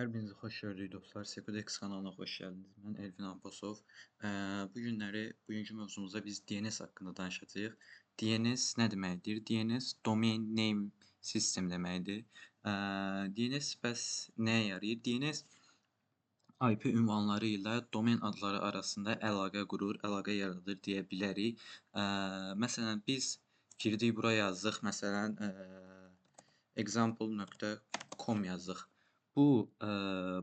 Hər birinizi xoş gördük dostlar. Sekudex kanalına xoş gəldiniz. Mən Elvin Abbasov. Bu günləri, bugünkü mövzumuzda biz DNS haqqında danışacağıq. DNS nə deməkdir? DNS Domain Name System deməkdir. DNS bəs nəyə yarayır? DNS IP ünvanları ilə domen adları arasında əlaqə qurur, əlaqə yaradır deyə bilərik. Məsələn, biz girdik bura yazdıq, məsələn, example.com yazdıq. Bu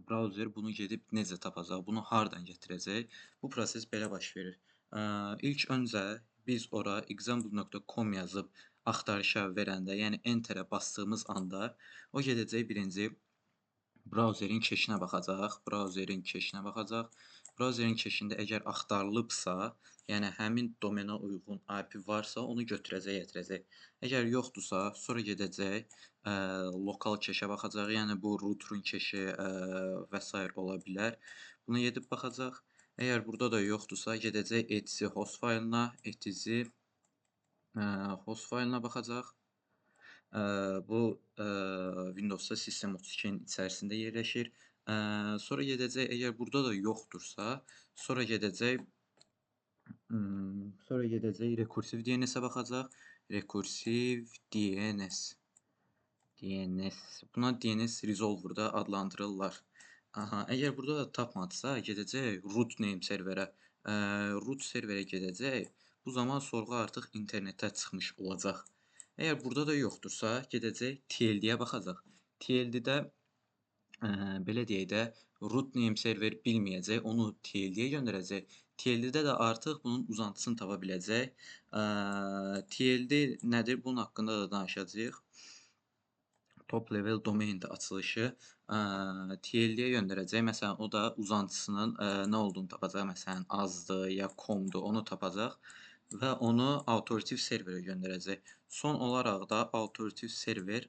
browser bunu gedib necə tapacaq, bunu hardan gətirəcək? Bu proses belə baş verir. İlk öncə biz ora example.com yazıb axtarışa verəndə, yəni Enter-ə bastığımız anda o gedəcək birinci browserin cache-inə baxacaq. Browserin cache-inə baxacaq. Browserin cache-ində əgər axtarılıbsa, yəni həmin domenə uyğun IP varsa, onu götürəcək, gətirəcək. Əgər yoxdursa, sonra gedəcək lokal cache-ə baxacaq. Yəni bu routerun cache-i və sair ola bilər. Buna gedib baxacaq. Əgər burada da yoxdursa, gedəcək etc host faylına, etc host faylına baxacaq. Bu Windows-da System 32-nin içərisində yerləşir. Sonra gedəcək, əgər burada da yoxdursa, sonra gedəcək rekursiv DNS-ə baxacaq. Rekursiv DNS. DNS. Buna DNS Resolver da adlandırırlar. Aha, əgər burada da tapmadısa, gedəcək root name serverə. Root serverə gedəcək. Bu zaman sorğu artıq internetə çıxmış olacaq. Əgər burada da yoxdursa, gedəcək TLD-yə baxacaq. TLD-də belə deyək də, root name server bilməyəcək, onu TLD-yə göndərəcək. TLD-də də artıq bunun uzantısını tapa biləcək. TLD nədir? Bunun haqqında da danışacağıq. Top level domain-də açılışı TLD-yə göndərəcək. Məsələn, o da uzantısının nə olduğunu tapacaq. Məsələn, azdır ya com-dur, onu tapacaq və onu authoritative serverə göndərəcək. Son olaraq da authoritative server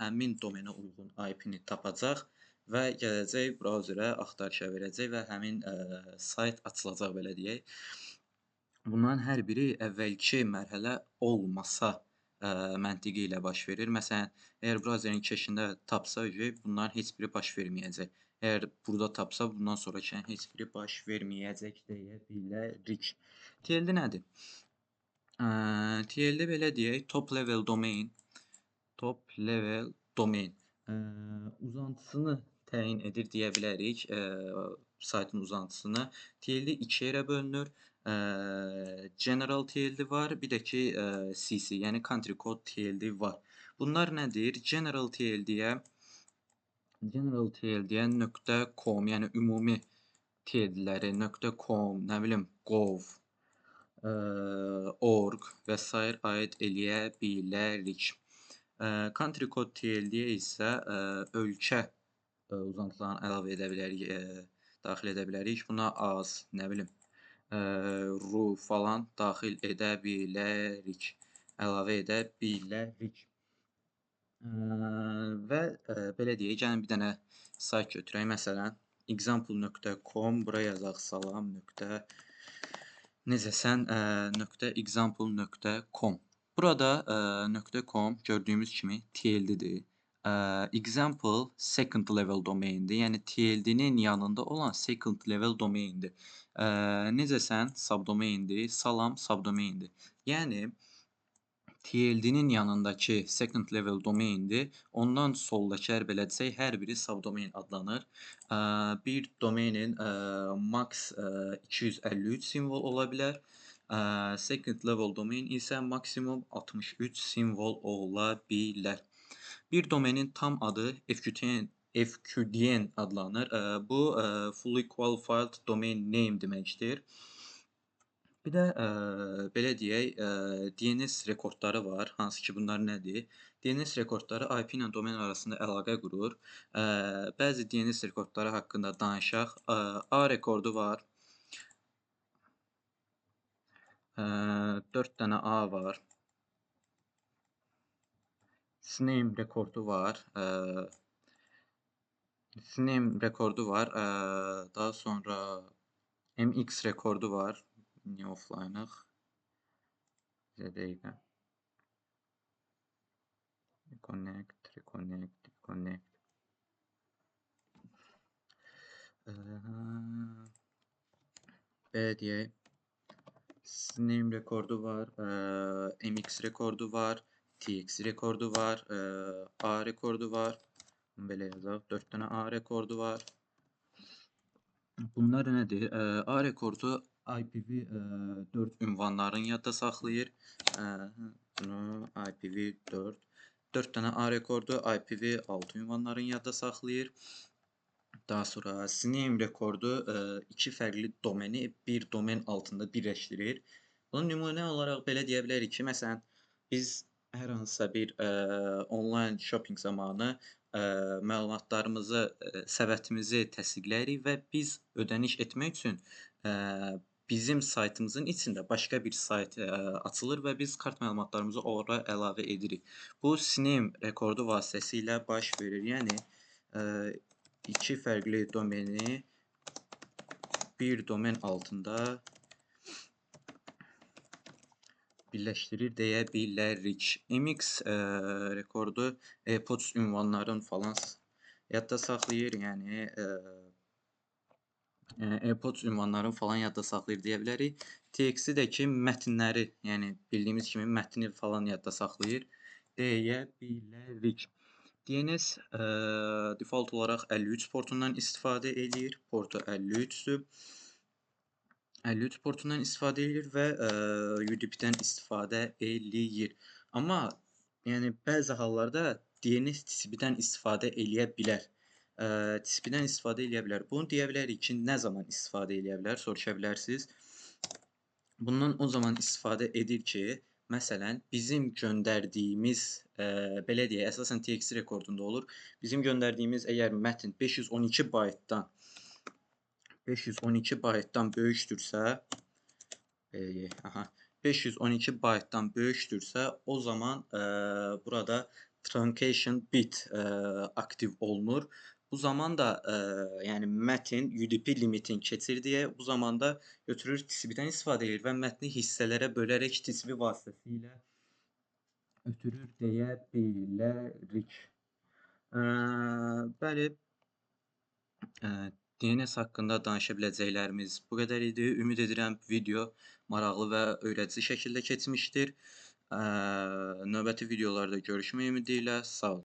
həmin domenə uyğun IP-ni tapacaq və gələcək browserə axtarışa verəcək və həmin sayt açılacaq, belə deyək. Bunların hər biri əvvəlki mərhələ olmasa məntiqi ilə baş verir. Məsələn, əgər browserin cache-ində tapsa, bunların heç biri baş verməyəcək. Əgər burada tapsa, bundan sonrakinin heç biri baş verməyəcək deyə bilərik. TLD nədir? TLD belə deyək, top level domain. Top level domain. Uzantısını təyin edir deyə bilərik, saytın uzantısını. TLD iki yerə bölünür. General TLD var, bir də ki CC, yəni Country Code TLD var. Bunlar nədir? General TLD-yə .com, yəni ümumi TLD-ləri .com, nə bilim, gov, org və sair aid eləyə bilərik. Country Code TLD-yə isə ölkə uzantılarını əlavə edə bilərik, daxil edə bilərik. Buna az, nə bilim, ru falan daxil edə bilərik, əlavə edə bilərik. Və belə deyək, gəlin bir dənə sayt götürək. Məsələn, example.com, bura yazaq salam nöqtə necəsən nöqtə example.com. Burada .com gördüyümüz kimi TLD-dir. Example second level domaindir. Yəni TLD-nin yanında olan second level domaindir. Necəsən subdomaindir, salam subdomaindir. Yəni TLD-nin yanındakı second level domaindir. Ondan soldakı belə desək, hər biri subdomain adlanır. Bir domainin max 253 simvol ola bilər. Second level domain isə maksimum 63 simvol ola bilər. Bir domenin tam adı FQDN adlanır. Bu Fully Qualified Domain Name deməkdir. Bir də belə deyək, DNS rekordları var. Hansı ki, bunlar nədir? DNS rekordları IP ilə domen arasında əlaqə qurur. Bəzi DNS rekordları haqqında danışaq. A rekordu var. 4 dənə A var. CNAME rekordu var. CNAME rekordu var. Daha sonra MX rekordu var. Niyə offline-ıq? Bizə dəqiqə. Reconnect, reconnect, reconnect. Belə deyək. CNAME rekordu var, MX rekordu var, TX rekordu var, A rekordu var. Belə yazaq. 4 dənə A rekordu var. Bunlar nədir? A rekordu IPv4 ünvanlarını yadda saxlayır. Bunu IPv4 4 dənə A rekordu IPv6 ünvanlarını yadda saxlayır. Daha sonra CNAME rekordu iki fərqli domeni bir domen altında birləşdirir. Bunu nümunə olaraq belə deyə bilərik ki, məsələn, biz hər hansısa bir onlayn shopping zamanı məlumatlarımızı, səbətimizi təsdiqləyirik və biz ödəniş etmək üçün bizim saytımızın içində başqa bir sayt açılır və biz kart məlumatlarımızı ora əlavə edirik. Bu CNAME rekordu vasitəsilə baş verir. Yəni iki fərqli domeni bir domen altında birləşdirir deyə bilərik. MX rekordu e-poçt ünvanların falan yadda saxlayır, yəni e-poçt ünvanların falan yadda saxlayır deyə bilərik. TXT də ki mətnləri, yəni bildiyimiz kimi mətni falan yadda saxlayır deyə bilərik. DNS default olaraq 53 portundan istifadə eləyir. Portu 53-dür. 53 portundan istifadə eləyir və UDP-dən istifadə eləyir. Amma yəni bəzi hallarda DNS TCP-dən istifadə eləyə bilər. TCP-dən istifadə eləyə bilər. Bunu deyə bilərik ki, nə zaman istifadə eləyə bilər, soruşa bilərsiniz. Bundan o zaman istifadə edir ki, məsələn, bizim göndərdiyimiz, belə deyək, əsasən TXT rekordunda olur. Bizim göndərdiyimiz əgər mətn 512 baytdan böyükdürsə, belə deyək, aha, 512 baytdan böyükdürsə, o zaman burada truncation bit aktiv olunur. Bu zaman da yəni mətn UDP limitini keçir deyə bu zaman da götürür TCP-dən istifadə edir və mətni hissələrə bölərək TCP vasitəsilə ötürür deyə bilərik. Bəli, DNS haqqında danışa biləcəklərimiz bu qədər idi. Ümid edirəm video maraqlı və öyrədici şəkildə keçmişdir. Növbəti videolarda görüşmək ümidi ilə sağ olun.